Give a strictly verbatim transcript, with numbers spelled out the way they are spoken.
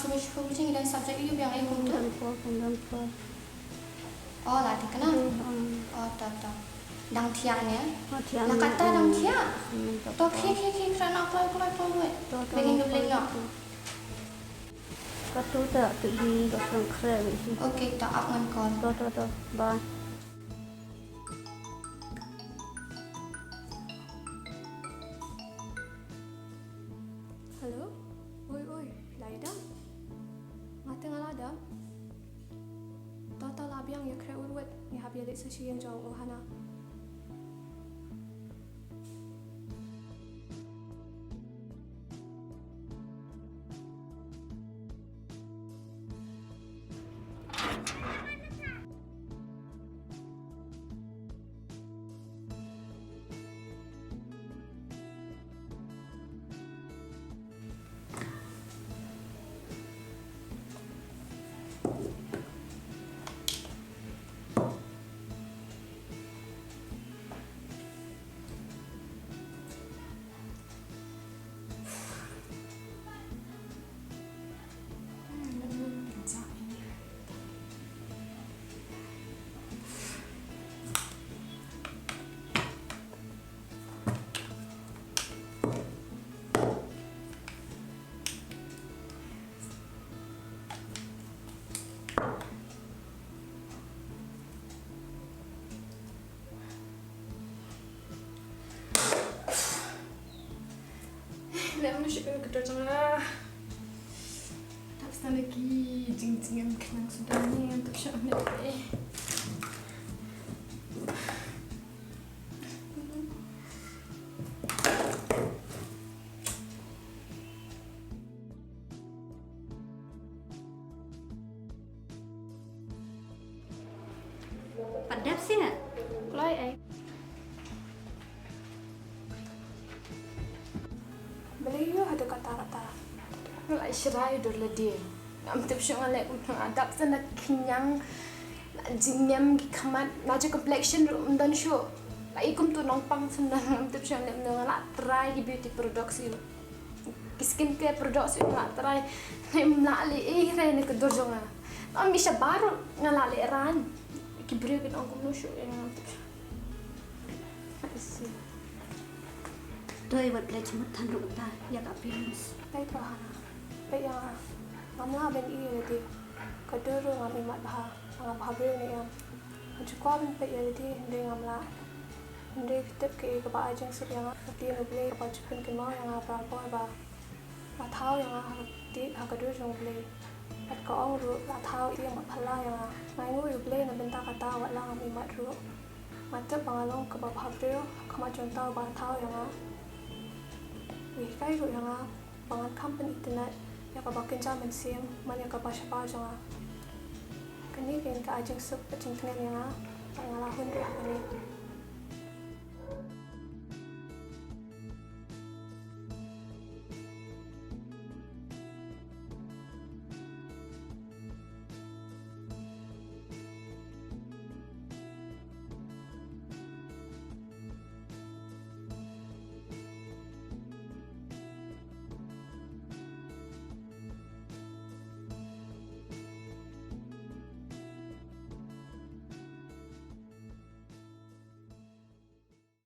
Mui shu pynbeit ngi dang subject ïa biang ïa kumtu. Dang por, dang por. Oh, la thikna. Hmm. Oh, to to. Dang thiah ne? Oh, thiah. La kata dang thiah. Hmm, to, to, to. Khie khie khie, kren na kloi kloi kloi. To to. Bengin to, dubling to, no. To. Katu ta tu di dosang kre. Okay, to ap ngan call. To to to. Bye. Hello? Oi, oi, la ïa dam? Nga te nga la dam. To to, la biang, ïa khreh urwet, ngi hap ïa leit sa sha ïing jong u Hana. Lem shu ka kata jong nga. Tap stan lagi jing jing em khnang suda ni em tap shu amit eh. Pat dep sih nggak? Kloi ai. Balei ïoh haduh katta katta? Nga la shrai dur lade. Ngam tip shuh nga leh kumno, nga dap sa na khñiang, na jingem ki khmat, na jong complexion ruh ym don shuh. La i kumtu nongpang sa na, ngam tip shuh nga leh kumno, nga la try ki beauty products ïoh. Ki skincare products ïoh nga la try. Ngam lah leh ei re na ka dur jong nga. Ngam i shabar ruh nga la leh ran. Ki briew kin ong kumno shuh ïa nga, ngam tip shuh. Doi wat Blei jingmut than ruh mynta ïa ka appearance. Peit ba Hana. Peit ïa nga. Ngam lah ban ïoh lade. Ka dur ruh ngam ïoh mat bha. Nga bha briew ne em. Nga ju kwah ban peit ïa lade hynrei ngam lah. Hynrei phi tip kaei kaba ai jingsuk ïa nga. Ka ktien U Blei kaba ju pynkynmaw ïa nga barabor ba la thaw ïa nga ha ka ktien, ha ka dur jong U Blei. Bad ka ong ruh la thaw ïa nga, phylla ïa nga. Nga ainguh ïa U Blei na bynta kata, wat la ngam ïoh mat ruh. Nga tip ba nga long kaba bha briew ha khmat jong uta uba la thaw ïa nga. U hikai ruh ïa nga ba ngan kham pynitynnad ïa kaba kynja mynsiem man ïa kaba shabar jong nga. Kane kein ka ai jingsuk bad jingtngen ïa nga bad nga la hun ruh ha kane.